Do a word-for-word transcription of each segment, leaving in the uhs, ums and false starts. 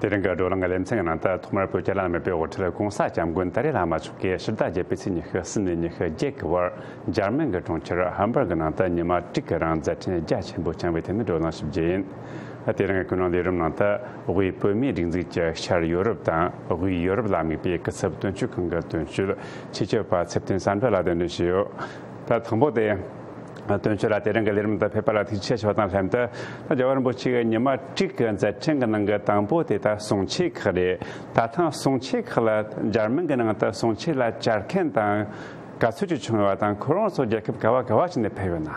དེ་རིང་གི་བགྲོ་གླེང་གི་ལེ་ཚན་གྱི་ནང་དུ། ཐོག་མར་བོད་ཀྱི་བླ་ན་མེད་པའི་དབུ་ཁྲིད་༸གོང་ས་༸སྐྱབས་མགོན་ཏཱ་ལའི་བླ་མ་མཆོག་གིས་ཕྱི་ཟླ་བརྒྱད་པའི་ཚེས་ཉི་ཤུ་གསུམ་ནས་ཉི་ཤུ་བརྒྱད་ཀྱི་བར་འཇར་མན་གྱི་གྲོང་ཁྱེར་ཧམ་སྦུག་གི་ནང་དུ་ཉི་མ་དྲུག་གི་རིང་མཛད་འཕྲིན་རྒྱ་ཆེན་པོ་བསྐྱངས་པའི་ཐད་ནས་བགྲོ་གླེང་ཞུ་རྒྱུ་ཡིན། དེ་རིང་གི་ཀུན་གླེང་ལས་རིམ་ནང་དུ། དབུས་བོད་མིའི་སྒྲིག་འཛུགས་ཀྱི་ཤར་ཡོ་རོབ་དང་དབུས་ཡོ་རོབ་ལ་དམིགས་པའི་སྐུ་ཚབ་དོན་གཅོད་ཁང་གི་དོན་གཅོད་ཆེད་མཁས་པ་ཚེ་བརྟན་བསམ་གྲུབ་ལགས་གདན་འདྲེན་ཞུས་ཡོད། ད་དང་པོ་དེ། དོན་གཅོད་ལགས། དེ་རིང་གི་ལས་རིམ་དུ་ཕེབས་པ་ལ་ཐུགས་རྗེ་ཆེ་ཞུ་བ་དང་ལྷན་དུ། ད་རྒྱལ་བ་རིན་པོ་ཆེ་གི་ཉི་མ་དྲུག་གི་མཛད་འཕྲིན་གྱི་ནང་གི་དང་པོ་དེ་ད་གསུང་ཆོས་ཁག་རེད། ད་ཐེངས་གསུང་ཆོས་ཁག་ལ་འཇར་མན་གྱི་ནང་དུ་གསུང་ཆོས་ལ་བཅར་མཁན་དང་ག་ཚོད་ཅིག་བྱུང་ཡོད་པ་དང་། ཁོ་རང་ཚོ་རྒྱལ་ཁབ་ག་བ་ག་བ་ཞིག་ནས་ཕེབས་ཡོད་ན།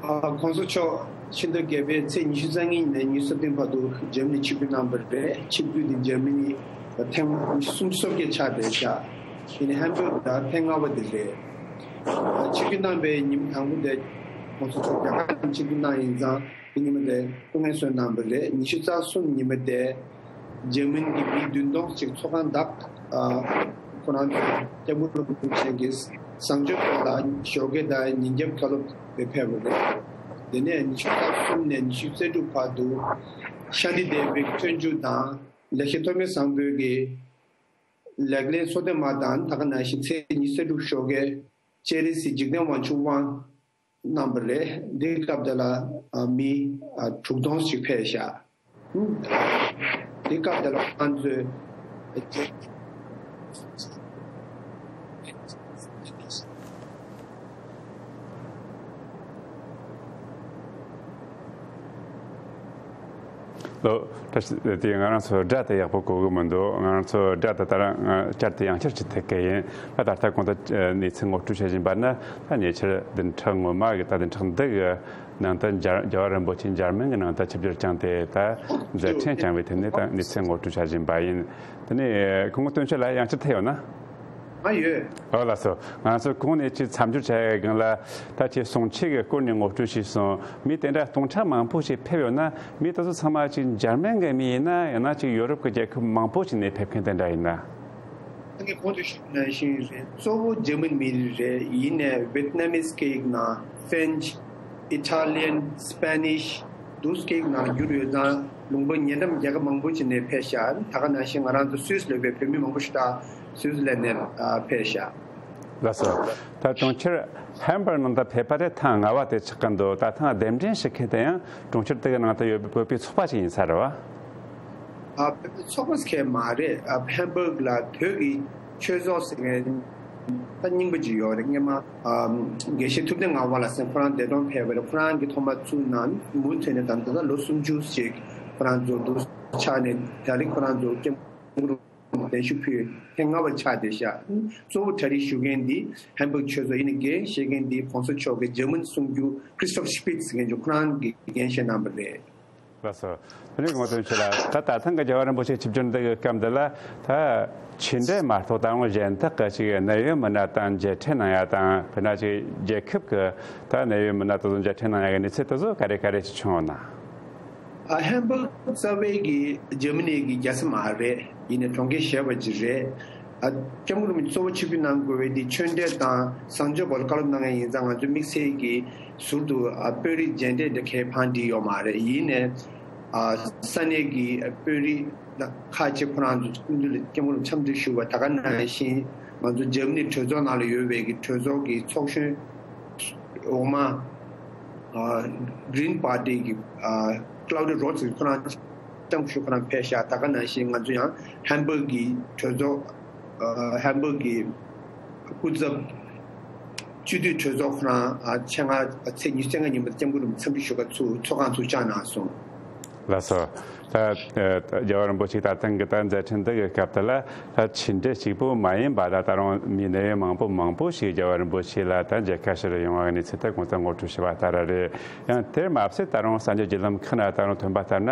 ཨ། ༸གོང་ས་མཆོག་ཕྱི་ཟླ་བརྒྱད་པའི་ཚེས་ཉི་ཤུ་རྩ་གཉིས་ནས་ཉི་ཤུ་རྩ་བདུན་བར་དུ་འཇར་མ་ནི་ཆིབས་བསྒྱུར་གནང་བ་རེད། ཆིབས་བསྒྱུར་འདི་འཇར་མ་ནི་ཐེངས་སུམ་ཅུ་སོ་བརྒྱད་ཆགས་བསྡད་ཤག་ཡིན་ནའི་ཧམ་སྦུག་ད་ཐེངས་ལྔ་པ་དེ་རེད། ཆིབས་བསྒྱུར་གནང་བའི་ཉིན་མོ་དང་པོ་དེ་༸གོང་ས་མཆོག་རྒྱ་གར་ནས་ཆིབས་བསྒྱུར་གནང་ཡིན་ཙང་། དེ་ཉིན་མོ་དེ་སྐུ་ངལ་གསོ་གནང་བ་རེད། ཉི་ཤུ་རྩ་གསུམ་ཉིན་མོ་དེ་འཇར་མན་གྱི་མི་བདུན་སྟོང་ཅིག་ཚོགས་ཁང་བདག་ཨ། ཁོ་རང་ཚོ་སྐྱབས་མགོན་རིན་པོ་ཆེ་གི་བཟང་སྤྱོད་ཐོག་ལ་ཞོགས་ཀས་དང་ཉིན་རྒྱབ་ཁ་ལོ་དེ་ཕེབས་པ་རེད། དེ་ནས་ཉི་ཤུ་རྩ་གསུམ་ནས་ཉི་ཤུ་རྩ་དྲུག་བར་དུ་ཤཱནྟི་དེ་བི་གི་སྤྱོད་འཇུག་དང་ལེགས་བཤད་ཐོགས་མེད་བཟང་པོའི་གི་ལག་ལེན་སོ་བདུན་མ་དང་། ད་ག་ནང་བཞིན་ཚེས་ཉི་ཤུ་རྩ་དྲུག་ཞོགས་ཀས་སྤྱན་རས་གཟིགས་འཇིག་རྟེན་དབང་ཕྱུག་དབང་གནང་བ་རེད། འདིའི་སྐབས་དེ་ལ་ཨ། མི་ཨ། དྲུག་སྟོང་ཞིག་ཕེབས་ཤག་འདིའི་སྐབས་དེ་ལ་ང་ཚོས། ལོ། ད་དེ་ང་རང་ཚོ་སྒྲ་དེ་ཡག་པོ་གོ་གི་མི་འདུག་ང་རང་ཚོ་སྒྲ་དེ་ད་རང་བསྐྱར་དུ་ཡང་བསྐྱར་ཅིག་ཐེབས་ཀྱི་ཡིན། ད་ད་ལྟ་གོང་དུ་གནས་ཚུལ་ངོ་སྤྲོད་བྱེད་བཞིན་པ་ནི། ད་ཉེ་ཆར་བདུན་ཕྲག་སྔོན་མ་གི། ད་བདུན་ཕྲག་འདི་གི་ནང་དུ་འཇར། རྒྱལ་བ་རིན་པོ་ཆེ་འཇར་མན་གྱི་ནང་དུ་ཆིབས་བསྒྱུར་བསྐྱངས་ཏེ། ད་མཛད་འཕྲིན་བསྐྱངས་པའི་ཐད་ནས་ད་གནས་ཚུལ་ངོ་སྤྲོད་བྱ་བཞིན་པ་ཡིན། དེ་ནས་སྐུ་ངོ་དོན་གཅོད་ལགས་ཡང་བསྐྱར་ཐེ་ཡོད་ན། ང་ཡོད། ཨོ་ལགས་སོ། ང་ཚོ་གོང་ནས་ཅིག་མཚམས་སྦྱོར་བྱ་ཡག་སྒང་ལ། ད་ཁྱེད་གསུང་ཆོས་ཀྱི་སྐོར་ནས་ངོ་སྤྲོད་ཞུས་སོང་། མི་དེ་འདྲ་སྟོང་ཕྲག་མང་པོ་ཞིག་ཕེབས་ཡོད་ན། མི་དེ་ཚོ་ཚང་མ་ཅིག་འཇར་མན་གྱི་མི་ཡིན་ན། ཡང་ན་ཅིག་ཡོ་རོབ་ཀྱི་རྒྱལ་ཁབ་མང་པོ་ཞིག་ནས་ཕེབས་མཁན་དེ་འདྲ་ཡིན་ན། ད་ངས་གོང་དུ་ཞུས་པ་ནང་བཞིན་རེད། གཙོ་བོ་འཇར་མན་མི་རིགས་རེད། ཡིན་ནའི་ཝེད་ནམ་མིས་སྐད་ཡིག་ནང་ཕེན་ཆི། ཨི་ཊ་ལི་ཡན། སི་པེ་ནིཤ། འདུག་སེ་སྐད་ཡིག་ནང་བསྒྱུར་ཡོད་ཙང་། ལུང་པ་ཉེ་འགྲམ་རྒྱལ་ཁབ་མང་པོ་ཞིག་ནས་ཕེབས་ཤག་ད་ག་ནང་བཞིན་ང་རང་ཚོ་སུད་སི་ལ་ཡོད་པའི་བོད་མི་མང་པོ་ཞིག་ད་སུད་སི་ལན་ནས་ཨ། ཕེབས་ཤག་ལགས་སོ། ད་གྲོང་ཁྱེར་ཧམ་སྦུག་ནང་དུ་ཕེབས་པ་དེ་ཐེངས་ལྔ་པ་དེ་ཆགས་ཀྱི་འདུག་ད་ཐེངས་གདན་འདྲེན་ཞུ་མཁན་དེ་ཡང་གྲོང་ཁྱེར་དེ་གི་ནང་དུ་ཡོད་པའི་བོད་པའི་ཚོགས་པ་ཞིག་ཡིན་ས་རེད་བ། ཨ། བོད་པའི་ཚོགས་པ་ཟེར་མཁན་མ་རེད། ཨ། ཧམ་སྦུག་ལ་བོད་ཀྱི་ཆོས་ཚོགས་ཟེར་མཁན་ད་རྙིང་པ་ཅིག་ཡོད་རེད། སྔོན་མ་ཨ། དགེ་བཤེས་ཐུབ་བསྟན་ངག་དབང་ལགས་ཟེར་མཁན། ཁོ་རང་འདས་གྲོངས་ཕེབས་པ་རེད། ཁོ་རང་གིས་ཐོག་མ་བཙུགས་གནང་། མུ་མཐུད་ནས་ད་ལྟ་ད་ལོ་སུམ་ཅུ་ཞིག་ཁོ་རང་ཚོ་འདུག་ཆགས་ནས། ད་རེས་ཁོ་རང་ཚོ་སྐྱབས་མགོན་རིན་པོ་ཆེ་གདན་ཞུ་ཕུལ་ཐེངས་ལྔ་པ་ཆགས་བསྡད་ཤག་གཙོ་བོ་གྲ་སྒྲིག་ཞུ་མཁན་འདི་ཧམ་སྦུག་ཆོས་ཚོགས་ཡིན། ནས་འགན་བཞེས་མཁན་འདི་༸གོང་ས་མཆོག་གི་འཇར་མན་གསུང་སྒྱུར་ཁྲི་སྟོབ་ཤི་པིཊ་ཟེར་མཁན་ཅིག་ཁོ་རང་གིས་འགན་བཞེས་གནང་བ་རེད། ལགས་སོ། དེ་ནས་ངོ་སྤྲོད་ཞུ་ལ། ད་ད་ཐེངས་ཀྱི་རྒྱལ་བ་རིན་པོ་ཆེ་ཆིབས་བསྒྱུར་འདི་གི་སྐབས་འདི་ལ། ད་ཕྱི་འབྲེལ་མ་གཏོགས་ད་རུང་གཞན་དག་གི་ཅིག་གནད་ཡོད་མི་སྣ་དང་མཇལ་འཕྲད་གནང་ཡ་དང་། དཔེར་ན་ཅིག་རྒྱལ་ཁབ་ཀྱི་ད་གནད་ཡོད་མི་སྣ་དེ་ཚོ་མཇལ་འཕྲད་གནང་ཡ་གི་གནས་ཚུལ་དེ་ཚོ་ག་རེ་ག་རེ་ཅིག་བྱུང་ཡོད་ན། ཨ། ཧམ་སྦུག་རྩ་བའི་གི་འཇར་མ་ནི་གི་རྒྱལ་ས་མ་རེད། ཡིན་ནའི་གྲོང་ཁྱེར་ཞེ་པོ་ཅིག་རེད། ཨ། སྐྱབས་མགོན་རིན་པོ་ཆེ་གཙོ་བོ་ཆིབས་བསྒྱུར་གནང་དགོས་པའི་དེ་ཆོས་འབྲེལ་དང་བཟང་སྤྱོད་སྐོར་བཀའ་སློབ་གནང་མཁན་ཡིན་ཙང་། ང་ཚོའི་དམིགས་བསལ་གྱི་ཟུར་དུ་ཨ། དཔོན་རིགས་མཇལ་འཕྲད་འདྲ་གའི་བང་བསྒྲིགས་ཡོད་མ་རེད། ཡིན་ནའི་ཨ། ས་གནས་ཀྱི་དཔོན་རིགས་ཁག་ཅིག་ཁོ་རང་ཚོ་སྐུ་མདུན་ལ་སྐྱབས་མགོན་རིན་པོ་ཆེ་འཚམས་འདྲི་ཞུ་བ། ད་ག་ནང་བཞིན་ང་ཚོ་འཇར་མ་ནི་གྲོས་ཚོགས་ནང་ལ་ཡོད་པའི་གི་གྲོས་ཚོགས་ཀྱི་ཚོགས་གཞོན་འོག་མ། ཨ། གྷི་རིན་པར་ཊི་གི་ཨ། ཀླའུ་ཌི་རོ་ཛི་ཁོ་རང་ལྕམ་སྐུ་ཞབས་ཁོ་རང་ཕེབས་ཤག་ད་ག་ནང་བཞིན་ང་ཚོ་ཡང་ཧམ་སྦུག་གི་གྲོས་ཚོགས། ཨ། ཧམ་སྦུག་གི་སྐུ་ཚབ་སྤྱི་འཐུས་གྲོས་ཚོགས་ཁོ་རང་ཨ། ཆེད་མངགས་ཚེས་ཉི་ཤུ་རྩ་ལྔ་ཉིན་མོ་སྐྱབས་མགོན་རིན་པོ་ཆེ་འཚམས་འདྲི་ཞུ་ག་ཚུར་ཚོགས་ཁང་ཚུར་བཅར་གནང་སོང་། ལགས་སོ། ད་རྒྱལ་བ་རིན་པོ་ཆེ་ད་ཐེངས་ཀྱི་ད་མཛད་འཕྲིན་འདི་གི་སྐབས་དེ་ལ། ད་ཕྱི་འབྲེལ་གཅིག་པུ་མ་ཡིན་པ། ད་ད་རུང་མི་གནད་ཡོད་མང་པོ་མང་པོ་ཞིག་རྒྱལ་བ་རིན་པོ་ཆེ་ལ་ད་མཇལ་ཁ་ཞུ་རུ་ཡོང་བ་གི་གནས་ཚུལ་དེ་གོང་དུ་ངོ་སྤྲོད་ཞུས་པ་ལྟར་རེད། ཡང་དེར་མ་ཟད་ད་རུང་གསར་འགྱུར་བརྒྱུད་ལམ་ཁག་ནང་ད་རུང་ཐོན་པ་ལྟར་ན།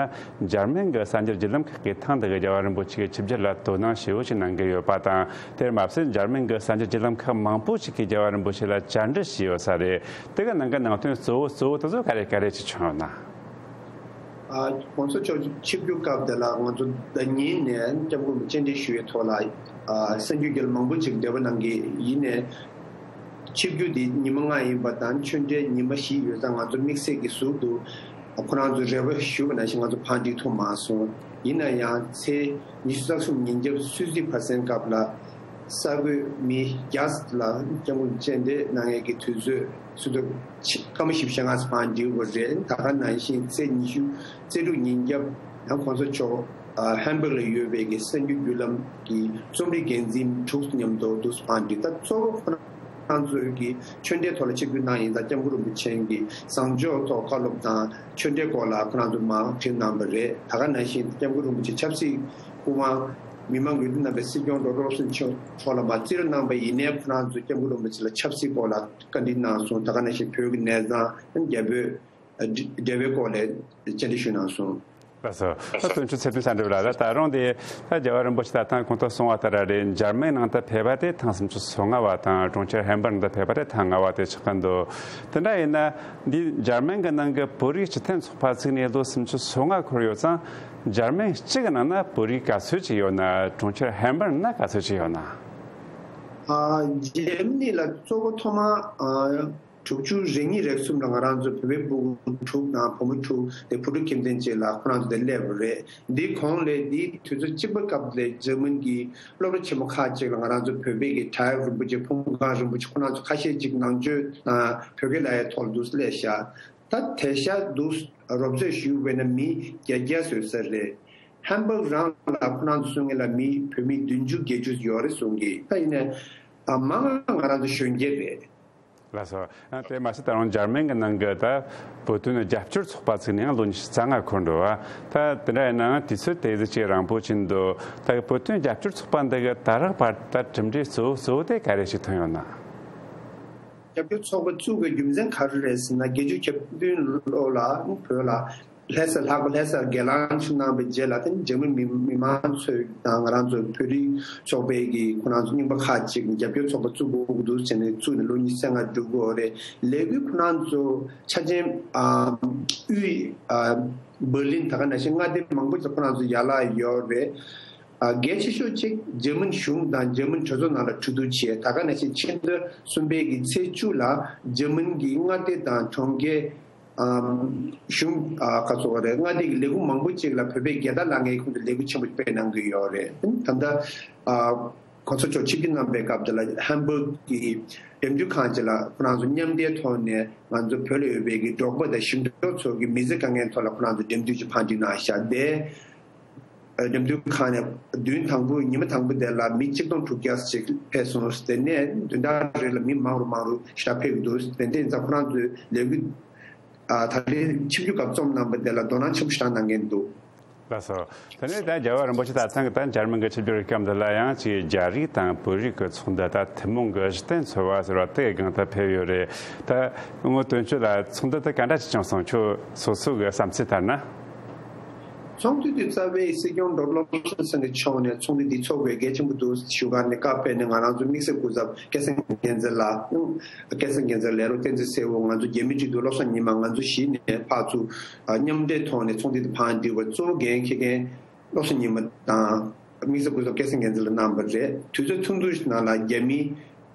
འཇར་མན་གྱི་གསར་འགྱུར་བརྒྱུད་ལམ་ཁག་གིས་ཐེངས་འདི་གི་རྒྱལ་བ་རིན་པོ་ཆེ་གི་ཆིབས་བསྒྱུར་ལ་དོ་སྣང་ཞེ་པོ་ཞིག་གནང་གི་ཡོད་པ་དང་། དེར་མ་ཟད་འཇར་མན་གྱི་གསར་འགྱུར་བརྒྱུད་ལམ་ཁག་མང་པོ་ཞིག་གིས་རྒྱལ་བ་རིན་པོ་ཆེ་ལ་བཅར་འདྲི་ཞུས་ཡོད་ས་རེད། དེ་གི་ནང་གི་ནང་དོན་གཙོ་བོ་གཙོ་བོ་དེ་ཚོ་ག་རེ་ག་རེ་ཅིག་བྱུང་ཡོད་ན། ཨ། ༸གོང་ས་མཆོག་ཆིབས་བསྒྱུར་སྐབས་དེ་ལ་ང་ཚོ་ཟླ་ཉིན་ནས་སྐྱབས་མགོན་རིན་པོ་ཆེ་བཅར་འདྲི་ཞུ་ཡའི་ཐོག་ལ། ཨ། གསར་འགྱུར་བརྒྱུད་ལམ་མང་པོ་ཅིག་འབྲེལ་བ་གནང་གི། ཡིན་ནའི་ཆིབས་བསྒྱུར་དེ་ཉི་མ་ལྔ་ཡིན་པ་དང་ཆོས་འབྲེལ་ཉི་མ་བཞི་ཡོད་ཙང་། ང་ཚོ་དམིགས་བསལ་གྱི་ཟུར་དུ་ ཁོ་རང་ཚོས་རེ་བ་ཞུས་པ་ནང་བཞིན་ང་ཚོ་ཕར་འགྲིག་ཐུབ་མ་སོང་། ཡིན་ན་ཡང་ཚེས་ཉི་ཤུ་རྩ་གསུམ་ཉིན་རྒྱབ་སུད་སི་བར་གསེང་སྐབས་ལ་གསར་འགོད་མི་བརྒྱ་ལ་སྐྱབས་མགོན་མཆན་འདེབས་གནང་ཡས་ཀྱི་དུས་ཚོད་སུ་ཚོད་སྐར་མ་བཞི་བཅུ་ཞེ་ལྔ་ཙམ་ཕར་འགྲིག་པ་རེད། ད་ག་ནང་བཞིན་ཚེས་ཉི་ཤུ་རྩ་དྲུག་ཉིན་རྒྱབ་ཡང་གོང་ས་མཆོག་ཧན་སྦུག་ལ་ཡོད་པའི་གི་གསར་འགྱུར་བརྒྱུད་ལམ་གྱི་རྩོམ་སྒྲིག་འགན་འཛིན་དྲུག་མཉམ་དུ་འདུག་སེ་ཕར་འགྲིག་ད་གཙོ་བོ་ཁོ་ན། ཁོང་ཚོས་ཀྱི་ཆོས་འབྲེལ་ཐོག་ལ་ཆིབས་བསྒྱུར་གནང་ཡིན་ཙང་སྐྱབས་མགོན་རིན་པོ་ཆེ་གི་བཟང་སྤྱོད་ཐོག་བཀའ་སློབ་དང་ཆོས་འབྲེལ་སྐོར་ལ་ཁོ་རང་ཚོ་མར་དྲིས་གནང་བ་རེད། ད་ག་ནང་བཞིན་སྐྱབས་མགོན་རིན་པོ་ཆེ་ཆབ་སྲིད་སྐུ་དབང་མི་མང་འོས་བསྡུ་རྣམ་པའི་སྲིད་སྐྱོང་ཌོག་ཊར་བློ་བཟང་སེང་གེ་མཆོག་ལ་མར་བརྩི་བཀུར་གནང་བ་ཡིན་ནའི་ཁོ་རང་ཚོ་སྐྱབས་མགོན་རིན་པོ་ཆེ་ལ་ཆབ་སྲིད་སྐོར་ལ་བཀའ་འདྲི་གནང་སོང་། ད་ག་ནང་བཞིན་བོད་ཀྱི་གནས་སྟངས་རྒྱ་བོད་འབྲེལ་བའི་སྐོར་ལ་བཅར་འདྲི་ཞུས་གནང་སོང་། ལགས་སོ། ད་དོན་གཅོད་ཚེ་བརྟན་བསམ་གྲུབ་ལགས། ད་ད་རུང་དེ་ད་རྒྱལ་བ་རིན་པོ་ཆེ་ད་ཐེངས་གོང་དུ་གསུངས་པ་ལྟར་རེད། འཇར་མན་ནང་དུ་ཕེབས་པ་དེ་ཐེངས་སུམ་ཅུ་སོ་ལྔ་བ་དང་གྲོང་ཁྱེར་ཧན་སྦུག་ནང་དུ་ཕེབས་པ་དེ་ཐེངས་ལྔ་བ་དེ་ཆགས་ཀྱི་འདུག་དེ་འདྲ་ཡིན་ན་འདི་འཇར་མན་གྱི་ནང་གི་བོད་རིགས་སྤྱི་མཐུན་ཚོགས་པ་བཙུགས་ནས་ལོ་སུམ་ཅུ་སོ་ལྔ་འཁོར་ཡོད་ཙང་། འཇར་མན་གཅིག་གི་ནང་ན་བོད་རིགས་ག་ཚོད་ཅིག་ཡོད་ན། གྲོང་ཁྱེར་ཧན་སྦུག་ན་ག་ཚོད་ཅིག་ཡོད་ན། ཨ། འཇར་མ་ནི་ལ་གཙོ་བོ་ཐོག་མ་ཨ། དྲུག་ཅུ་རེ་གཉིས་རེ་གསུམ་ལ་ང་རང་ཚོ་བོད་པའི་སྤུ་གུ་དྲུག་དང་བུ་མོ་དྲུག་དེ་བུ་ཕྲུག་ཁྱིམ་ཚང་གཅིག་ལ་ཁོ་རང་ཚོ་དེ་སླེབས་པ་རེད། འདིའི་གོང་ལས་འདིའི་དུས་ཚོད་གཅིག་པ་སྐབས་ལས་འཇར་མན་གྱི་སློབ་གྲྭ་ཆེན་མོ་ཁག་ཅིག་ལ་ང་རང་ཚོ་བོད་པའི་གི་དྲ་ཡག་རིན་པོ་ཆེ་ཕུང་ཁང་རིན་པོ་ཆེ་ཁོ་རང་ཚོ་ཁ་ཤས་ཅིག་ནང་ཆོས་དང་བོད་སྐད་ལ་ཡའི་ཐོག་ལ་འདུག་སླེབས་ཤག་ད་དེ་ཤ་འདུག་རོབ་ཚོད་ཞུས་པས་ན་མི་བརྒྱད་བརྒྱ་བཟོས་ས་རེད། ཧན་སྦུག་རང་ལ་ཁོ་རང་ཚོ་གསུང་མཁན་ལ་མི་བོད་མི་བདུན་ཅུ་བརྒྱད་ཅུ་ཡོད་རེད་གསུང་གི་ད་ཡིན་ནའི་མང་ང་རང་ཚོ་གཞོན་སྐྱེས་རེད། ལགས་སོ། ཨ། དེ་མ་ཟད་ད་རུང་འཇར་མན་གྱི་ནང་གི་ད་བོད་དོན་རྒྱབ་སྐྱོར་ཚོགས་པ་བཙུགས་ནས་ཡང་ལོ་ཉི་ཤུ་རྩ་ལྔ་འཁོར་འགྲོ་བ། ད་དེ་འདྲ་ཡིན་ནའང་དུས་ཚོད་དེ་ཟིག་ཅིག་རིང་པོ་ཕྱིན་འདུག་ད་བོད་དོན་རྒྱབ་སྐྱོར་ཚོགས་པ་འདི་གི་ད་རག་བར་ད་གྲུབ་འབྲས་གཙོ་བོ་གཙོ་བོ་དེ་ག་རེ་ཞིག་ཐོན་ཡོད་ན། རྒྱབ་སྐྱོར་ཚོགས་པ་བཙུགས་པའི་རྒྱུ་མཚན་ག་རེ་རེད་ཟེར་ན། བརྒྱད་ཅུ་གྱ་བདུན་ལོ་ལ་བོད་ལ་ལྷ་ས་ལྷག་པ་ལྷ་སར་སྒེར་ལངས་ཞུ་གནང་བའི་རྗེས་ལ་དེ་འཇར་མན་མི་མི་མང་ཚོས་དང་ང་རང་ཚོ་བོད་རིགས་ཚོགས་པའི་གི་ཁོ་རང་ཚོ་རྙིང་པ་ཁག་ཅིག་རྒྱབ་སྐྱོར་ཚོགས་པ་བཙུགས་དགོས་ཀྱི་འདུག་ཟེར་ནས་བཙུགས་ནས་ལོ་ཉི་ཤུ་རྩ་ལྔ་འགྲོ་གི་ཡོད་རེད། ལས་འགུལ་ཁོ་རང་ཚོ་ཆ་ཆེན་ཨ་དབུས་ཨ་འབར་ལིན་ད་ག་ནང་བཞིན་མངའ་སྡེ་མང་པོ་ཅིག་ཁོ་རང་ཚོ་ཡར་ལངས་ཡོད་རེད། ཨ། གལ་ཆེ་ཤོས་གཅིག་འཇར་མན་གཞུང་དང་འཇར་མན་གྲོས་ཚོགས་ནང་ལ་གྲོས་བསྡུར་བྱས། ད་ག་ནང་བཞིན་ཕྱི་ཟླ་གསུམ་པའི་གི་ཚེས་བཅུ་ལ་འཇར་མན་གྱི་མངའ་སྡེ་དང་གྲོང་ཁྱེར་ཨམ་གཞུང་ཨ་ག་ཚོད་རེད། མངའ་སྡེ་གི་ལས་ཁུངས་མང་པོ་ཅིག་ལ་བོད་པའི་རྒྱལ་དར་ལངས་མཁན་ཁོང་ཚོས་ལས་འགུལ་ཆེན་པོ་སྤེལ་གནང་གི་ཡོད་རེད། ད་ལྟ་ཨ་གོང་ས་མཆོག་ཆིབས་བསྒྱུར་གནང་པའི་སྐབས་དེ་ལ་ཧམ་སྦུག་གི་འགྲེམས་སྟོན་ཁང་ཅིག་ལ་ཁོ་རང་ཚོ་མཉམ་འབྲེལ་ཐོག་ནས་ང་ཚོ་བོད་ལ་ཡོད་པའི་གི་འབྲོག་པ་དང་ཞིང་འབྲོག་ཚོ་གི་མི་ཚེ་དཀའ་ངལ་ཐོག་ལ་ཁོ་རང་ཚོ་འགྲེམས་སྟོན་ཅིག་ཕར་འགྲིག་གནང་ཤག་དེ། འགྲེམས་སྟོན་ཁང་ནས་བདུན་དང་པོ་ཉི་མ་དང་པོ་དེ་ལ་མི་གཅིག་སྟོང་དྲུག་བརྒྱ་ཅིག་ཕེབས་སོང་། དེ་ནས་བདུན་ཕྲག་རེ་ལ་མི་མང་རུ་མང་རུ་ཞེ་དྲག་ཕེབས་ཀྱི་འདུག་དེ་འདྲ་ཡིན་ཙང་ཁོ་རང་ཚོའི་ལས་འགུལ་ཨ་ད་རེས་ཆིབས་བསྒྱུར་སྐབས་རྩོམ་གནང་པ་དེ་ལ་དོ་སྣང་ཆེན་པོ་ཞེ་དྲག་གནང་མཁན་འདུག་ལགས་སོ། དེ་ནས་ད་རྒྱལ་བ་རིན་པོ་ཆེ་ད་ཐེངས་ད་འཇར་མན་གྱི་ཆིབས་བསྒྱུར་སྐབས་འདི་ལ་ཡང་ཅིག་རྒྱ་རིགས་དང་བོད་རིགས་ཀྱི་ཚོགས་འདུ་ད་ཐུན་མོང་གི་གཞི་རྟེན་འཚོལ་བ་ཟེར་བ་དེའི་སྒང་དུ་ཕེབས་ཡོད་རེད། ད་ངོ་དོན་གཅོད་ལ་ཚོགས་འདུ་དེ་ག་འདྲ་ཞིག་བྱུང་སོང་། ཁྱོད་སོ་སོ་གི་བསམ་ཚུལ་ལྟར་ན། ཚོགས་འདུ་དེ་རྩ་བའི་སྲིད་སྐྱོང་ཌོག་ཊར་བློ་བཟང་སེང་གེ་མཆོག་ནས་ཚོགས་འདུ་འདི་ཚོགས་དགོས་གལ་ཆེན་པོ་འདུག་ཞུ་གར་ནས་བཀའ་ཕེབས་ནས་ང་རང་ཚོ་དམིགས་བསལ་སྐུ་ཚབ་སྐལ་བཟང་རྒྱལ་མཚན་ལགས། སྐལ་བཟང་རྒྱལ་མཚན་ལས་རོགས་བསྟན་འཛིན་སེ་བོ། ང་ཚོ་རྒྱ་མི་སྤྱི་འཐུས་བློ་བཟང་ཉི་མ། ང་ཚོ་བཞི་ནས་ཕར་ཚུར་མཉམ་འབྲེལ་ཐོག་ནས་ཚོགས་འདུ་འདི་ཕར་འགྲིལ་བ་གཙོ་བོ་འགན་འཁྱེར་མཁན་བློ་བཟང་ཉི་མ་དང་དམིགས་བསལ་སྐུ་ཚབ་སྐལ་བཟང་རྒྱལ་མཚན་ལ་གནང་བ་རེད། དུས་ཚོད་ཐུང་ཐུང་ཞིག་ནང་ལ་རྒྱ་མི་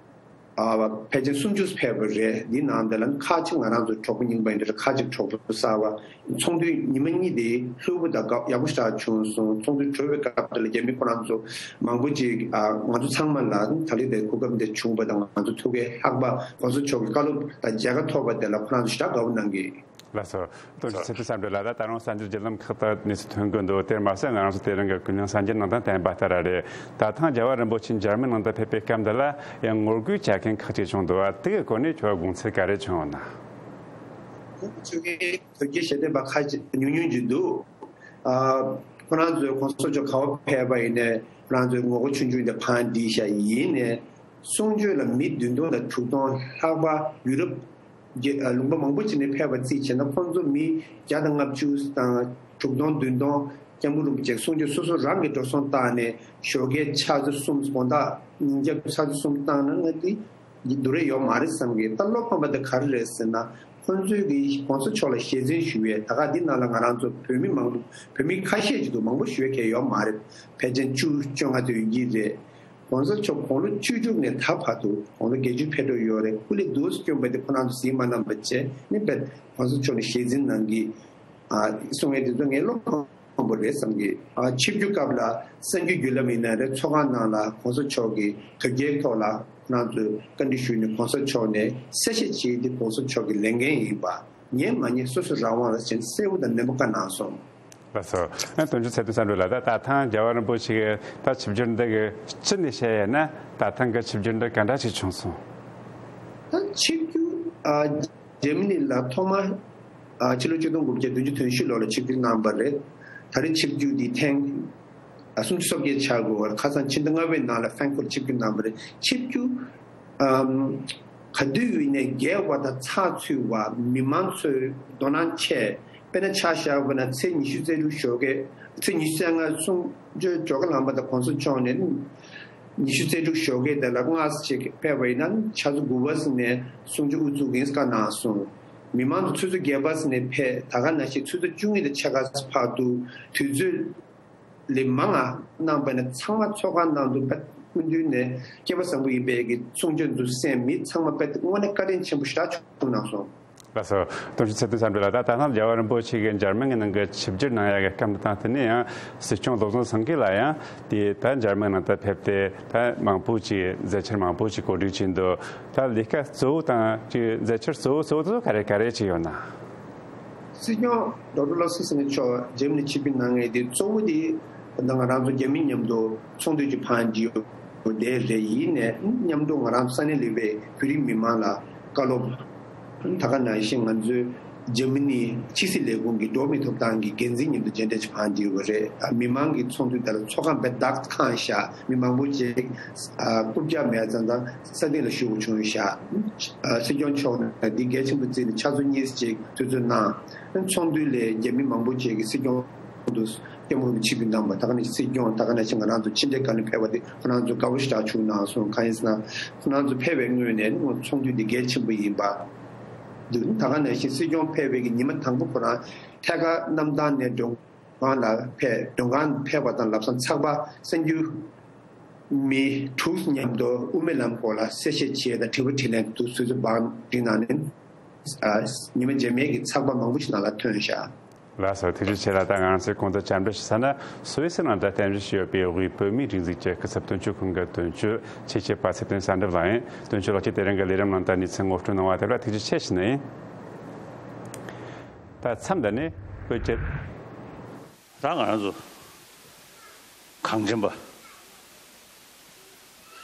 ཨ་ཕལ་ཆེར་སུམ་ཅུ་ཕེབས་པ་རེད། འདི་ནང་དེ་ལ་ཁ་ཅིག་ང་རང་ཚོ་གྲོགས་པོ་རྙིང་པ་ཡིན་འདྲ། ཁ་ཅིག་གྲོགས་པོ་གསར་བ། ཚོགས་འདུའི་ཉི་མ་གཉིས་དེ་ལྷུག་པོ་དང་དགའ་ཡག་པོ་ཞེ་དྲག་བྱུང་སོང་། ཚོགས་འདུ་གྲོལ་བའི་སྐབས་དེ་ལ་རྒྱ་མི་ཁོ་རང་ཚོ་མང་པོ་ཅིག་ཨ་ང་ཚོ་ཚང་མ་ལ་ད་ལི་དེ་གོ་སྐབས་འདི་བྱུང་བ་དང་། ང་ཚོ་ཐུགས་ཁུར་ལྷག་པ་གོང་ས་མཆོག་གི་བཀའ་སློབ་དང་མཇལ་ཁ་ཐོབ་པ་དེ་ལ་ཁོ་རང་ཚོ་ཞེ་དྲག་དགའ་པོ་གནང་གི། ལགས་སོ། དོན་གཅོད་ཚེ་བརྟན་བསམ་གྲུབ་ལགས། ད་ད་རུང་གསར་འགྱུར་བརྒྱུད་ལམ་ཁག་ཏུ་གནས་ཚུལ་ཐོན་གྱི་འདུག་དེར་མ་ཟད་ང་རང་ཚོ་དེ་རིང་གི་ཀུན་གླེང་གསར་འགྱུར་ནང་དང་བསྟན་པ་ལྟར་རེད། ད་ཐེངས་རྒྱལ་བ་རིན་པོ་ཆེ་འཇར་མན་ནང་དུ་ཕེབས་པའི་སྐབས་འདི་ལ་ཡང་ངོ་རྒོལ་བྱ་མཁན་ཁག་ཅིག་བྱུང་འདུག་པ། དེ་གི་སྐོར་ནས་ཁྱོད་དགོངས་ཚུལ་ག་རེ་བྱུང་ཡོད་ན། ཁོང་ཚོ་གི་དོལ་རྒྱལ་ཞལ་འདེབས་པ་ཁག་ཅིག་ཉུང་ཉུང་ཅིག་འདུག་ཨ་ཁོ་རང་ཚོས་གོང་ས་མཆོག་ག་པར་ཕེབས་པ་ཡིན་ནའི་ཁོ་རང་ཚོའི་ངོ་རྒོལ་ཆུང་ཆུང་དེ་ཕར་འདྲིས་ཤག་ཡིན་ནའི་གསུང་ཆོས་ལ་མི་བདུན་སྟོང་དང་དྲུག་སྟོང་ལྷག་པ་ཡུ་རོབ་རྒྱལ་ལུང་པ་མང་པོ་ཅིག་ནས་ཕེབས་པ་རྩིས་བྱས་ན། ཁོང་ཚོ་མི་བརྒྱ་དང་ལྔ་བཅུ་དང་དྲུག་སྟོང་བདུན་སྟོང་སྐྱབས་མགོན་རིན་པོ་ཆེ་གསུང་ཆོས་སོ་སོ་རང་གིས་འགྲོ་སོང་བཏང་ནས་ཞོགས་ཀས་ཆུ་ཚོད་གསུམ། དགོང་དག་ཉིན་རྒྱབ་ཆུ་ཚོད་གསུམ་བཏང་ན་ང་དེ་འདུག་རེ་ཡོད་མ་རེད་བསམ་གི། ད་བློ་ཕམ་པ་དེ་ག་རེ་རེད་ཟེར་ན། ཁོང་ཚོས་ཀྱིས་གོང་ས་མཆོག་ལ་ཞལ་འཛིན་ཞུ་བའི་ད་ག་འདི་ནང་ལ་ང་རང་ཚོ་བོད་མི་མང་པོ། བོད་མི་ཁ་ཤས་ཅིག་འདུག་མང་པོ་ཞུ་བའི་གལ་ཡོད་མ་རེད། ཕལ་ཆེར་བཅུ་བཅོ་ལྔ་ཙམ་ཡོད་ཀྱི་རེད། གོང་ས་མཆོག་དགུང་ལོ་བཅུ་དྲུག་ནས་ད་བར་དུ་དགུང་ལོ་བརྒྱད་ཅུ་ཕེབས་འགྲོ་ཡོད་རེད། སྐུ་ལས་འདུག་སེ་བསྐྱོན་པ་དེ་ཁོ་རང་ཚོ་གཟིགས་མ་གནང་བ་བྱས་ནས་བས་གོང་ས་མཆོག་ནས་ཞལ་འཛིན་གནང་གི། གསུང་ཡས་དེ་ཚོ་ངས་བློ་ཕམ་པོ་རེད་བསམ་གི། ཆིབས་བསྒྱུར་སྐབས་ལ་གསར་འགྱུར་བརྒྱུད་ལམ་ཡིན་ན་རེད། ཚོགས་ཁང་ནང་ལ་གོང་ས་མཆོག་གིས་དོལ་རྒྱལ་ཐོག་ལ་ཁོ་རང་ཚོས་བཀའ་འདྲི་ཞུས་ནས་གོང་ས་མཆོག་ནས་གསལ་བཤད་བྱས་ཏེ་གོང་ས་མཆོག་གི་ལས་འགན་ཡིན་པ། ཉན་མ་ཉན་སོ་སོའི་རང་དབང་རེད་ཟེར་ནས་གསལ་པོ་དང་ནན་པོ་བཀའ་གནང་སོང་། ལགས་སོ། ཨ་དོན་གཅོད་ཚེ་བརྟན་བསམ་གྲུབ་ལགས། ད་ད་ཐེངས་རྒྱལ་བ་རིན་པོ་ཆེ་གིས་ད་ཆིབས་བསྒྱུར་འདི་གི་སྤྱི་ནས་བཤད་ཡས་ན་ད་ཐེངས་གི་ཆིབས་བསྒྱུར་འདི་ག་འདྲ་ཞིག་བྱུང་སོང་། ད་ཆིབས་བསྒྱུར་ཨ་འཇར་མ་ནི་ལ་ཐོག་མ་ཨ་ཕྱི་ལོ་ཆིག་སྟོང་དགུ་བརྒྱ་བདུན་ཅུ་དོན་བཞི་ལོ་ལ་ཆིབས་བསྒྱུར་གནང་བ་རེད། ད་རེས་ཆིབས་བསྒྱུར་འདི་ཐེངས་ཨ་སུམ་ཅུ་སོ་བརྒྱད་ཆགས་དགོས་པར་ཁ་སང་ཕྱི་ཟླ་ལྔ་པའི་ནང་ལ་ཧྥན་ཁོར་ཆིབས་བསྒྱུར་གནང་བ་རེད། ཆིབས་བསྒྱུར་ཨམ། ག་དུས་ཡིན་ནའི་རྒྱལ་བ་དང་ཚགས་ཚུད་པ། མི་མང་ཚོའི་དོ་སྣང་ཆེ། དཔེར་ན་ཆ་བཞག་པ་ན་ཚེས་ཉི་ཤུ་རྩ་དྲུག་ཞོགས་ཀས་ཚེས་ཉི་ཤུ་རྩ་ལྔ་གསུང་ཆོས་ཇོ་ཁ་ལམ་པ་དང་གོང་ས་མཆོག་ནས་ཉི་ཤུ་རྩ་དྲུག་ཞོགས་ཀས་དེ་ལ་སྔ་ས་ཅིག་ཕེབས་པ་ཡིན་ན་ཆུ་ཚོད་དགུ་པ་ཙམ་ནས་གསུང་ཆོས་དབུ་འཛུགས་ཀྱིན་བཀའ་གནང་སོང་། མི་མང་ཚོ་ཆུ་ཚོད་བརྒྱད་པ་ཙམ་ནས་ཕེབས། ད་ག་ནང་བཞིན་ཆུ་ཚོད་བཅུ་གཉིས་དང་ཕྱེད་ཀ་ཙམ་བར་དུ་དུས་ཚོད། ལས་མང་ང་གནང་བ་ནི་ཚང་མ་ཚོགས་ཁང་ནང་དུ་དཔེ་སྐུ་མདུན་ནས་སྐལ་བ་བཟང་པོ་ཡིན་པའི་གི་གསུང་ཆོས་འདུག་སེ་མི་ཚང་མ་དཔེ་དངོས་གནས་བཀའ་དྲིན་ཆེན་པོ་ཞེ་དྲག་བྱུང་གནང་སོང་། ལགས་སོ། དོན་གཅོད་ཚེ་བརྟན་བསམ་གྲུབ་ལགས། ད་ད་ཐེངས་རྒྱལ་བ་རིན་པོ་ཆེ་གིས་འཇར་མན་གྱི་ནང་གི་ཆིབས་བསྒྱུར་གནང་ཡག་གི་སྐབས་དང་དེ་ནས་ཡང་སྲིད་སྐྱོང་བློ་བཟང་སེང་གེ་ལགས་ཡང་དེ་ད་འཇར་མན་ནང་ད་ཕེབས་ཏེ་ད་མང་པོ་ཅིག་མཛད་འཆར་མང་པོ་ཅིག་གོ་སྒྲིག་བྱས་འདུག་ད་ལས་ཀ་གཙོ་བོ་དང་ཅིག་མཛད་འཆར་གཙོ་བོ་གཙོ་བོ་དེ་ཚོ་ག་རེ་ག་རེ་ཅིག་ཡོད་ན། སྲིད་སྐྱོང་ཌོག་ཊར་བློ་བཟང་སེང་གེ་མཆོག་འཇར་མ་ནི་ཆིབས་བསྒྱུར་གནང་མཁན་དེ་གཙོ་བོ་དེ་ད་ང་རང་ཚོ་རྒྱ་མི་མཉམ་དུ་ཚོགས་འདུ་ཅིག་འཕངས་རྒྱུ་དེ་རེད། ཡིན་ནའི་མཉམ་དུ་ང་རང་ཚོ་ས་གནས་ལུས་པའི་བོད་རིགས་མི་མང་ལ་བཀའ་སློབ། ད་ག་ནང་བཞིན་ང་ཚོའི་འཇར་མ་ནི་ཕྱི་སྲིད་ལས་ཁུངས་ཀྱི་འགྲོ་བ་མིའི་ཐོབ་ཐང་གི་འགན་འཛིན་མཉམ་དུ་མཇལ་འཕྲད་ཅིག་འཕངས་རྒྱུ་རེད། མི་མང་གི་ཚོགས་འདུ་དེ་ལ་ཚོགས་ཁང་དཔེ་བདག་ཁེངས་ཤག་མི་མང་པོ་ཅིག་ཨ་རྐུབ་བཀྱག་མེད་ཙང་ཙང་ས་སྟེང་ལ་བཞུགས་དགོས་བྱུང་ཤག་ཨ་སྲིད་སྐྱོང་མཆོག་ནས་འདི་གལ་ཆེན་པོ་བརྩིས་ནས་ཆུ་ཚོད་གཉིས་ཅིག་དུས་ཚོད་གནང་། ཚོགས་འདུ་ལས་རྒྱ་མི་མང་པོ་ཅིག་གིས་སྲིད་སྐྱོང་དུ་སྐྱབས་མགོན་རིན་པོ་ཆེ་གི་གནང་བ། ད་ག་ནང་བཞིན་སྲིད་སྐྱོང་ད་ག་ནང་བཞིན་ང་རང་ཚོ་ཕྱི་འབྲེལ་བཀའ་བློན་ཕེབས་པ་དེ་ཁོ་རང་ཚོ་དགའ་པོ་ཞེ་དྲག་བྱུང་གནང་སོང་། གང་ཡིན་ཟེར་ན་ཁོ་རང་ཚོ་ཕེབས་པའི་སྔོན་ནས་ནི་ཚོགས་འདུ་འདི་གལ་ཆེན་པོ་ཡིན་པ་འདུག་ད་ག་ནང་བཞིན་སྲིད་སྐྱོང་ཕེབས་པའི་གི་ཉི་མ་དང་པོ་ཁོ་རང་ཐད་ཀར་གནམ་ཐང་ནས་མགྲོན་ཁང་ལ་ཕེབས། མགྲོན་ཁང་ཕེབས་པ་དང་ལམ་སང་ཚགས་པར་གསར་འགྱུར་མི་དྲུག་མཉམ་དུ་དབུ་མའི་ལམ་སྐོར་ལ་གསལ་བཤད་བྱས་དང་དྲི་བ་དྲིས་ལན་དུ་སོ་སོའི་བང་བསྒྲིགས་གནང་ནས། ཨ་ཉི་མ་རྗེས་མའི་གི་ཚགས་པར་མང་པོ་ཞིག་ནང་ལ་ཐོན་ཤག་ལགས་སོ། ཐུགས་རྗེ་ཆེ་ལགས། ད་ང་རང་ཚོས་གོང་དུ་བཅར་འདྲི་ཞུ་ས་ན་སུད་སི་ནང་དུ་རྟེན་གཞི་བྱས་ཡོད་པའི་དབུས་བོད་མིའི་སྒྲིག་འཛུགས་ཀྱི་སྐུ་ཚབ་དོན་གཅོད་ཁང་གི་དོན་གཅོད་ཆེད་མཁས་པ་ཚེ་བརྟན་བསམ་གྲུབ་ལགས་ཡིན། དོན་གཅོད་ལགས་ཀྱིས་དེ་རིང་གི་ལས་རིམ་ནང་དུ་གནས་ཚུལ་ངོ་སྤྲོད་གནང་བ་དེ་ལ་ཐུགས་རྗེ་ཆེ་ཞུ་ནི་ཡིན། ད་མཚམས་འདི་ནས་བོད་ཀྱི། ད་ང་རང་ཚོ་གངས་ཅན་པ།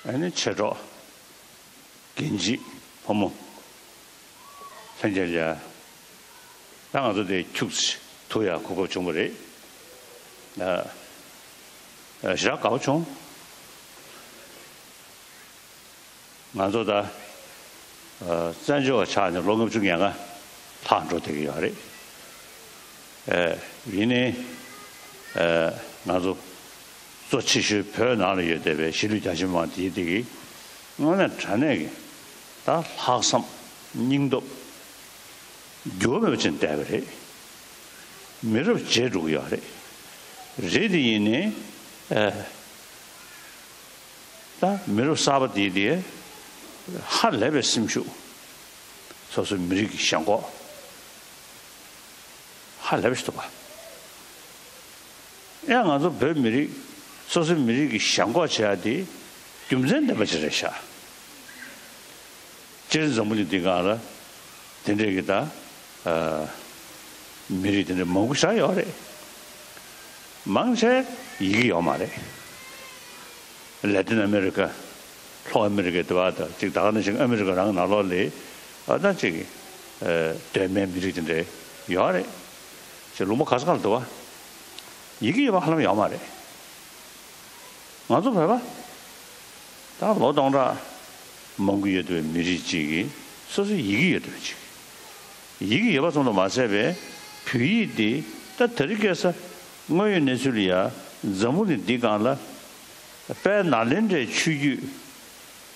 ཨ་ནི་མཆེད་གྲོགས། རྒན་བྱིས། ཕོ་མོ། ལྷན་རྒྱས་ལ། ད་ང་ཚོ་དེ་ཁྱུག་ཙམ་དུ་ཡང་གོ་སྐབས་བྱུང་བ་རེད། ཨ་ཨ་ཞེ་དྲག་དགའ་པོ་བྱུང་། ང་ཚོ་ད་ཨ་བཙན་བྱོལ་བ་ཆགས་ནས་ལོ་ལྔ་བཅུ་ང་ལྔ་ལྷག་འགྲོ་བསྡད་ཀྱི་ཡོད་རེད། ཨ་ཡིན་ནའི་ཨ་ང་ཚོ་གཙོ་ཆེ་ཤོས་བོད་ནང་ལ་ཡོད་བསྡད་པའི་གཞིས་ལུས་རྒྱ་ཆེ་མི་མང་དེའི་སྟེང་གི་དངོས་གནས་དྲང་གནས་ཀྱི་ད་ལྷག་བསམ་སྙིང་སྟོབས་འགྱུར་བ་མེད་པ་ཅན་བསྡད་པ་རེད། མི་རབས་བརྗེ་འགྲོ་གི་ཡོད་རེད། རེད་དེ་ཡིན་ནའི་ཨ་ད་མི་རབས་གསར་པ་དེའི་དེ་ཧ་ལས་པའི་སེམས་ཤུགས། སོ་སོའི་མི་རིགས་ཀྱི་ཞེན་ཁོག་ཧ་ལས་པ་ཞིག་འདུག་པ། ཡང་ང་ཚོ་བོད་མི་རིགས་སོ་སོའི་མི་རིགས་ཀྱི་ཞེན་ཁོག་བྱེད་ཡ་དེ་རྒྱུ་མཚན་ལྡན་པ་ཞིག་རེད་ཤག་སྤྱིར་འཛམ་བུ་གླིང་འདི་སྒང་ལ་དེ་འདྲས་ཀྱི་ད་ཨ་མི་རིགས་དེ་འདྲས་མང་པོ་ཞིག་ཡོད་རེད། མང་ཆེ་ཡི་གེ་ཡོད་མ་རེད། ལེ་ཏིན་ཨ་མེ་རི་ཀ། ལྷོ་ཨ་མེ་རི་ཀའི་དེ་བ་དང་གཅིག་ད་ག་ནང་བཞིན་ཨ་མེ་རི་ཀ་རང་ནང་ལོགས་ལ་ཨ་ད་གཅིག་ཨ་གདོད་མའི་མི་རིགས་དེ་འདྲས་ཡོད་རེད། ཅིག་ལུང་པ་ག་ས་ག་ལ་འདུག་བ། ཡི་གེ་ཡོད་པ་ཧ་ལམ་ཡོད་མ་རེད། ང་ཚོ་བོད་པ་ད་ལོ་སྟོང་ཕྲག་མང་པོ་ཡོད་པའི་མི་རིགས་གཅིག་གིས་སོ་སོའི་ཡི་གེ་ཡོད་པ་གཅིག་ཡི་གེ་ཡོད་པ་ཙམ་དུ་མ་ཟད་པའི་བོད་ཡིག་འདི་ད་དེ་རིང་ཁ་སང་དངོས་ཡོད་གནས་ཚུལ་ལ་ཡ་འཛམ་བུ་གླིང་འདི་སྒང་ལ་དཔལ་ནཱ་ལེནྡྲའི་ཆོས་བརྒྱུད་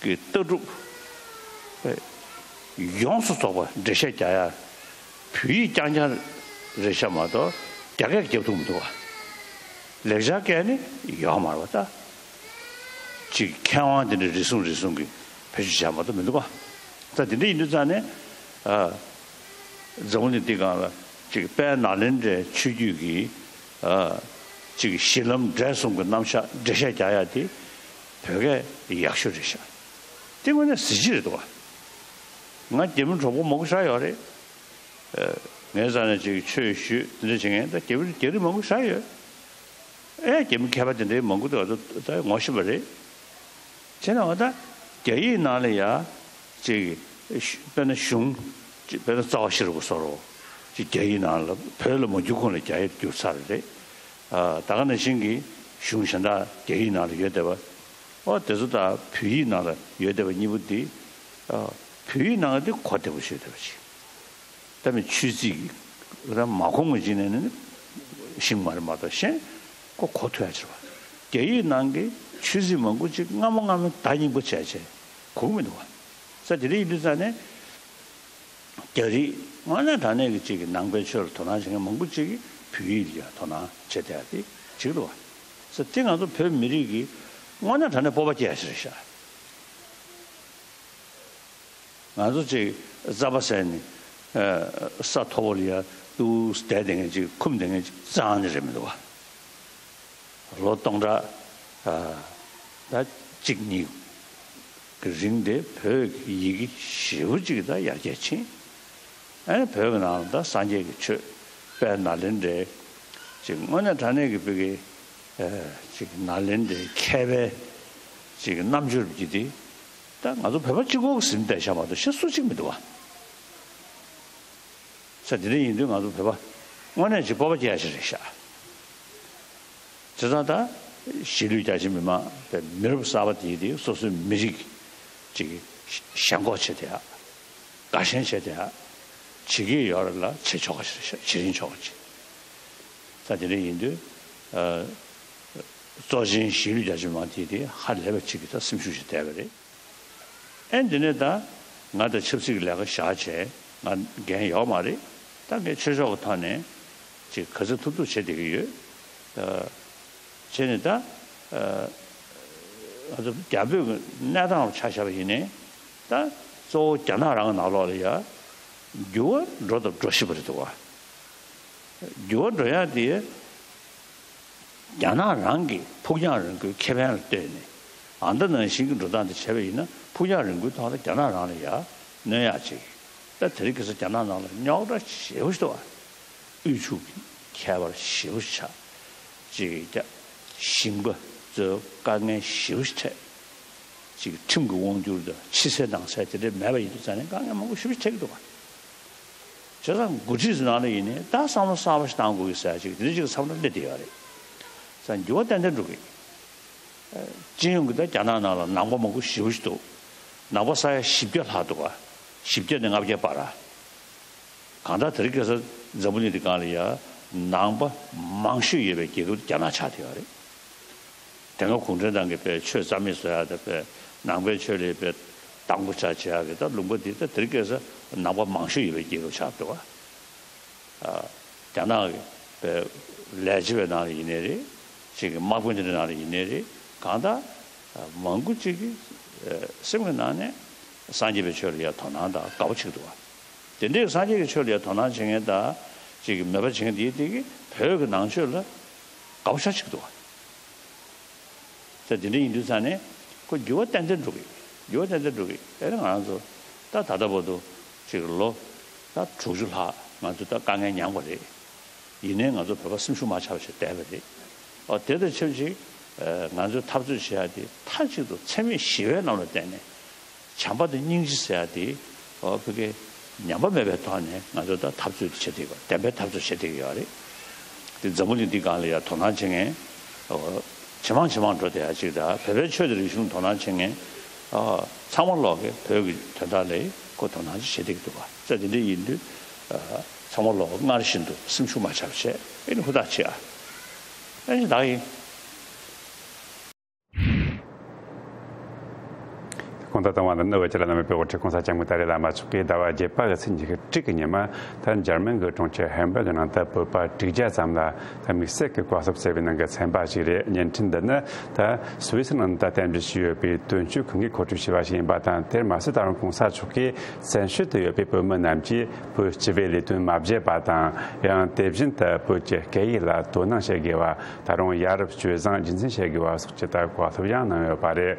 ཀྱི་ལྟ་གྲུབ་ཡོངས་སུ་རྫོགས་པ་འགྲེལ་བཤད་རྒྱག་ཡ་བོད་ཡིག་རྐྱང་རྐྱང་རེད་ཤག་མ་གཏོགས་རྒྱ་སྐད་རྒྱབ་ཐུབ་མི་འདུག་བ། ལེགས་སྦྱར་སྐད་ནི་ཡོད་མ་རེད་བ། ད་ཅིག་མཁས་དབང་དེ་འདྲ་རེ་ཟུང་རེ་ཟུང་གིས་བེད་སྤྱོད་བྱས་མ་གཏོགས་མི་འདུག་བ། ད་དེ་འདྲ་ཡིན་དུས་ཙང་ནས་ཨ་འཛམ་བུ་གླིང་འདི་སྒང་ལ་ ཅིག་དཔལ་ནཱ་ལེནྡྲའི་ཆོས་བརྒྱུད་ཀྱི་ཨ་ཅིག་གཞི་ལམ་འབྲས་གསུམ་གྱི་རྣམ་གཞག་འགྲེལ་བཤད་རྒྱག་ཡ་དེ་བོད་སྐད་ཡག་ཤོས་རེད་ཤག་དེ་དངོས་གནས་གཟི་བརྗིད་རེད་འདུག་བ། ང་རྒྱ་མི་གྲོགས་པོ་མང་པོ་ཞེ་དྲག་ཡོད་རེད། ཨ་ངའི་རྩ་ནས་ཅིག་ཆོས་ཞུས་དེ་འདྲ་བྱེད་མཁན་ད་རྒྱ་མི་རྒྱ་རིགས་མང་པོ་ཞེ་དྲག་ཡོད། ཨེ་རྒྱ་མི་མཁས་པ་དེ་འདྲའི་མང་པོ་འདུག་ད་ངོ་ཤེས་པ་རེད། བྱས་ན་འོ་ད་རྒྱ་ཡིག་ནང་ལ་ཡ་ཅིག་དཔེར་ན་གཞུང་ཅིག་དཔེར་ན་རྩ་བ་ཤེས་རབ་ཀྱི་སོ་རོ་ཅིག་རྒྱ་ཡིག་ནང་ལ་བོད་ལ་མ་བསྒྱུར་གོང་ལ་རྒྱ་ཡིག་བསྒྱུར་ཚར་རེད། ཨ་ད་ག་ནང་བཞིན་གྱི་གཞུང་གཞན་དག་རྒྱ་ཡིག་ནང་ལ་ཡོད་བསྡད་པ། ཨོ་དེ་ཚོ་དང་བོད་ཡིག་ནང་ལ་ཡོད་བསྡད་པ་གཉིས་པོ་འདི་ཨ་བོད་ཡིག་ནང་ལ་འདི་གོ་བདེ་པོ་ཞིག་བསྡད་པ་ཅིག་ད་མི་ཆོས་ཚིག་ར་མ་གོ་ངོས་ཅིག་ནས་ནི་ཤིང་མ་རེད་མ་གཏོགས་གཞན་ཁོ་གོ་ཐུབ་ཡ་ཆེ་བ། རྒྱ་ཡིག་ནང་གི་ཆོས་ཚིག་མང་པོ་ཅིག་སྔ་མོ་སྔ་མོ་ད་སྙིང་པོ་བྱས་བྱས་གོ་གི་མི་འདུག་བ། ས་དེ་འདྲ་ཡིན་དུས་ཙང་ནས་རྒྱ་རིགས་དངོས་གནས་དྲང་གནས་ཀྱི་ཅིག་གི་ནང་པའི་ཆོས་ལ་དོ་སྣང་བྱེད་མཁན་མང་པོ་ཅིག་གིས་བོད་ཡིག་ལ་ཡང་དོ་སྣང་བྱེད་བསྡད་ཡ་དེ་ཅིག་འདུག་བ། ས་དེ་ང་ཚོ་བོད་མི་རིགས་ཀྱི་དངོས་གནས་དྲང་གནས་སྤོབས་པ་སྐྱེ་ཡ་ཞིག་རེད་ཤག་ང་ཚོ་ཅིག་རྩམ་པ་ཟས་ནས་ས་མཐོ་པོ་ལ་ཡ་ཏུས་བསྡད་བསྡད་མཁན་ཅིག་འཁུམས་བསྡད་མཁན་ཅིག་རྩ་ནས་རེད་མི་འདུག་བ། ལོ་སྟོང་ཕྲག་ད་གཅིག་གཉིས་ཀྱི་རིང་དེ་བོད་ཀྱི་ཡི་གེ་ཞེ་པོ་ཅིག་ད་ཡར་རྒྱས་ཕྱིན། ཨ་ནི་བོད་ཀྱི་ནང་ལ་ད་སངས་རྒྱས་ཀྱི་ཆོས་དཔལ་ནཱ་ལེནྡྲའི་ཅིག་དངོས་གནས་དྲང་གནས་ཀྱི་བོད་ཀྱི་ཅིག་ནཱ་ལེནྡྲའི་མཁས་པའི་ཅིག་རྣམ་འབྱོར་གྱི་དེ། ད་ང་ཚོ་བོད་པ་གཅིག་པོ་ཟིན་བསྡད་ཤག་མ་གཏོགས་གཞན་སུ་གཅིག་མི་འདུག་བ། ས་དེ་འདྲ་ཡིན་དུས་ང་ཚོ་བོད་པ་དངོས་གནས་ཅིག་སྤོབས་པ་སྐྱེ་ཡ་ཞིག་རེད་ཤག་བྱས་ཙང་ད་གཞིས་ལུས་རྒྱ་ཆེ་མི་མང་དེ་མི་རབས་གསར་པ་དེ་དེ་སོ་སོའི་མི་རིགས་ཅིག་ཞེན་ཁོག་བྱེད་དེ་ཡ། དགའ་ཞེན་བྱེད་དེ་ཡ། བྱེད་ཀྱི་ཡོད་རེད་ལ་བྱེད་ཆོག་ག་ཞིག་རེད་ཤག་བྱེད་རིན་ཆོག་ག་ཅིག་ད་དེ་འདྲ་ཡིན་དུས་ཨ་གཙོ་ཆེན་གཞིས་ལུས་རྒྱ་ཆེ་མི་མང་དེ་དེ་ཧ་ལས་པ་ཅིག་གི་ད་སེམས་ཤུགས་ཤིག་བསྡད་པ་རེད། ཨེ་འདི་ནས་ད་ང་དང་ཆབ་སྲིད་ཀྱི་ལས་ཀ་བཞག་བྱས་ང་འགན་ཡོད་མ་རེད། ད་ངས་ཆོས་ཕྱོགས་ཀྱི་ཐོག་ནས་ཅིག་ག་ཚོད་ཐུབ་ཐུབ་བྱེད་བསྡད་ཀྱི་ཡོད། ད་བྱས་ནས་ད་ང་ཚོ་རྒྱ་བོད་ཀྱི་གནས་སྟངས་ལ་ཆ་བཞག་པ་ཡིན་ནའི་ད་གཙོ་བོ་རྒྱ་ནག་རང་གི་ནང་ལོགས་ལ་ཡ་འགྱུར་བ་འགྲོ་དང་འགྲོ་བཞིན་པ་རེད་འདུག་བ། འགྱུར་བ་འགྲོ་ཡ་དེ། རྒྱ་ནག་རང་གི་ཕུགས་རྒྱང་རིང་པོའི་ཁེ་ཕན་ལ་ལྟོས་ནས་ཨ་མདའ་ནང་བཞིན་གྱི་འགྲོ་སྟངས་དེ་བྱས་པ་ཡིན་ན་ཕུགས་རྒྱང་རིང་པོའི་ཐོག་ལ་རྒྱ་ནག་རང་ལ་ཡ་གནོད་ཡག་ཅིག་ད་དེ་རིང་ཁ་སང་རྒྱ་ནག་ནང་ལ་རྙོག་དྲ་ཞེ་པོ་ཞིག་འདུག་བ། དབུལ་ཕྱུག་གི་ཁྱད་པར་ཞེ་པོ་ཞིག་ཆགས་ཅིག་རྒྱ་ཞིང་པ་ཚོའི་དཀའ་ངལ་ཞེ་པོ་ཞིག་འཕྲད། ཅིག་ཁྲིམས་ཀྱི་དབང་སྒྱུར་དང་ཕྱི་གསལ་ནང་གསལ་དེ་འདྲ་མེད་པ་ཡིན་དུས་ཙང་ནས་དཀའ་ངལ་མང་པོ་ཞེ་པོ་ཞིག་འཕྲད་ཀྱི་འདུག་བ། བྱས་ཙང་འགོ་ཁྲིད་ཚོའི་ནང་ལ་ཡིན་ནའི་ད་བསམ་བློ་གསར་པ་ཞིག་བཏང་དགོས་ཀྱི་ཟེར་ཡ་ཅིག་དེ་འདྲ་ཅིག་བསམ་བློ་སླེབས་བསྡད་ཡོད་རེད། ཙང་འགྱུར་བ་ཏན་ཏན་འགྲོ་གི། སྤྱི་ཡོངས་ཀྱི་ད་རྒྱ་ནག་ནང་ལ་ནང་པ་མང་པོ་ཞེ་པོ་ཞིག་འདུག་ནང་པ་ས་ཡ་བཞི་བརྒྱ་ལྷག་འདུག་བ། བཞི་བརྒྱ་ནས་ལྔ་བརྒྱ་བར། གང་ལྟར་དེ་རིང་ཁ་སང་འཛམ་བུ་གླིང་འདི་སྒང་ལ་ཡ་ནང་པ་མང་ཤོས་ཡོད་པའི་རྒྱལ་ཁབ་རྒྱ་ནག་ཆགས་བསྡད་ཡོད་རེད། དེ་སྔ་གུང་ཁྲན་ཏང་གིས་པའི་ཆོས་རྩ་མེད་བཟོ་ཡག་དང་པའི་ནང་པའི་ཆོས་ལ་པའི་དང་པོ་ཆགས་བྱེད་ཡག་གི་ད་ལུང་པ་འདི་ད་དེ་རིང་ཁ་སང་ནང་པ་མང་ཤོས་ཡོད་པའི་རྒྱལ་ཁབ་ཆགས་འདུག་བ། རྒྱ་ནག་གི་པའི་ལས་བྱེད་པའི་ནང་ལ་ཡིན་ནའི་རེད། ཅིག་གི་དམག་དཔོན་དེ་འདྲའི་ནང་ལ་ཡིན་ནའི་རེད། གང་ལྟར་མང་པོ་ཅིག་གི་སེམས་ཀྱི་ནང་ནས་སངས་རྒྱས་པའི་ཆོས་ལ་ཡ་དོ་སྣང་དང་དགའ་པོ་བྱེད་འདུག་བ། དེ་འདྲའི་སངས་རྒྱས་ཀྱི་ཆོས་ལ་ཡང་དོ་སྣང་བྱེད་མཁན་དང་ཅིག་གི་མོས་པ་བྱེད་མཁན་དེའི་སྟེང་གི་བོད་ཀྱི་ནང་ཆོས་ལ་དགའ་པོ་ཤ་ཅིག་འདུག་བ། ད་དེ་འདྲ་ཡིན་དུས་ཙང་ནས་ཁོ་འགྱུར་བ་ཏན་ཏན་འགྲོ་གི། འགྱུར་བ་ཏན་ཏན་འགྲོ་གི། ཨེ་ང་རང་ཚོ་ད་ད་ལྟ་བར་དུ་ཅིག་ལོ་ད་དྲུག་ཅུ་ལྷག་ང་ཚོ་ད་དཀའ་ངལ་མྱངས་པ་རེད། ཡིན་ནའི་ང་ཚོ་བོད་པ་སེམས་ཤུགས་མ་ཆག་པ་ཞིག་བསྡད་པ་རེད། ཨོ་དེ་དང་ཆབས་ཅིག་ང་ཚོས་འཐབ་རྩོད་བྱེད་ཡ་དེ་མཐའ་གཅིག་ཏུ་འཚེ་མེད་ཞི་བའི་ལམ་ལ་བརྟེན་ནས། བྱམས་པ་དང་སྙིང་རྗེ་ཟེར་ཡ་དེ་ཨོ་ཕ་གི་ཉམས་པ་མེད་པའི་ཐོག་ནས་ང་ཚོ་ད་འཐབ་རྩོད་བྱེད་བསྡད་ཡོད། བདེན་པའི་འཐབ་རྩོད་བྱེད་བསྡད་ཀྱི་ཡོད་རེད། དེ་འཛམ་བུ་གླིང་འདི་སྒང་ལ་ཡ་དོ་སྣང་བྱེད་མཁན་ཨོ་ཇེ་མང་ཇེ་མང་འགྲོ་བསྡད་ཡ་ཅིག་དང་བོད་པའི་ཆོས་དང་རིག་གཞུང་དོ་སྣང་བྱེད་མཁན་ཨོ་ཚང་མ་ལོག་གི་བོད་ཀྱི་དོན་དག་ལ་ཁོ་དོ་སྣང་ཅིག་བྱེད་བསྡད་ཀྱི་འདུག་ག་ས་དེ་འདྲ་ཡིན་དུས་ཨོ་ཚང་མ་ལོག་སྔར་བཞིན་དུ་སེམས་ཤུགས་མ་ཆག་པ་བྱས་ཨེ་ནི་ཧུར་ཐག་བྱེད་ཨ། ཨེ་ནི་ད་ཡིན། དེ་གོང་ ད་དང་བ་འདི་ནི་བོད་ཀྱི་བླ་ན་མེད་པའི་དབུ་ཁྲིད་༸གོང་ས་༸སྐྱབས་མགོན་ཏཱ་ལའི་བླ་མ་མཆོག་གིས་ཟླ་བ་བརྒྱད་པ་གི་ཚེས་ཉི་ཤུ་དྲུག་གི་ཉིན་མ་ད་འཇར་མན་གྱི་གྲོང་ཁྱེར་ཧེམ་བྷག་གི་ནང་དུ་བོད་པ་དྲུག་བརྒྱ་ཙམ་ལ་ད་དམིགས་བསལ་གྱི་བཀའ་སློབ་ཟེར་བའི་ནང་གི་ཚན་པ་ཞིག་རེད། བརྙན་འཕྲིན་འདི་ནི་ད་སུད་སི་ནང་ད་རྟེན་འབྲེལ་ཞུས་ཡོད་པའི་དོན་གཅོད་ཁང་གིས་མཁོ་སྤྲོད་བྱས་པ་ཞིག་ཡིན་པ་དང་། དེར་མ་ཟད་ད་རུང་༸གོང་ས་མཆོག་གིས་བཙན་བྱོལ་དུ་ཡོད་པའི་བོད་མི་རྣམས་ཀྱིས་བོད་སྤྱི་པའི་ལས་དོན་མ་བརྗེད་པ་དང་། ཡང་དེ་བཞིན་དུ་བོད་ཀྱི་སྐད་ཡིག་ལ་དོ་སྣང་བྱེད་དགོས་པ། ད་རུང་ཡ་རབས་སྤྱོད་བཟང་རྒྱུན་འཛིན་བྱེད་དགོས་པ་སོགས་ཀྱི་ད་བཀའ་སློབ་ཡང་གནང་ཡོད་པ་རེད།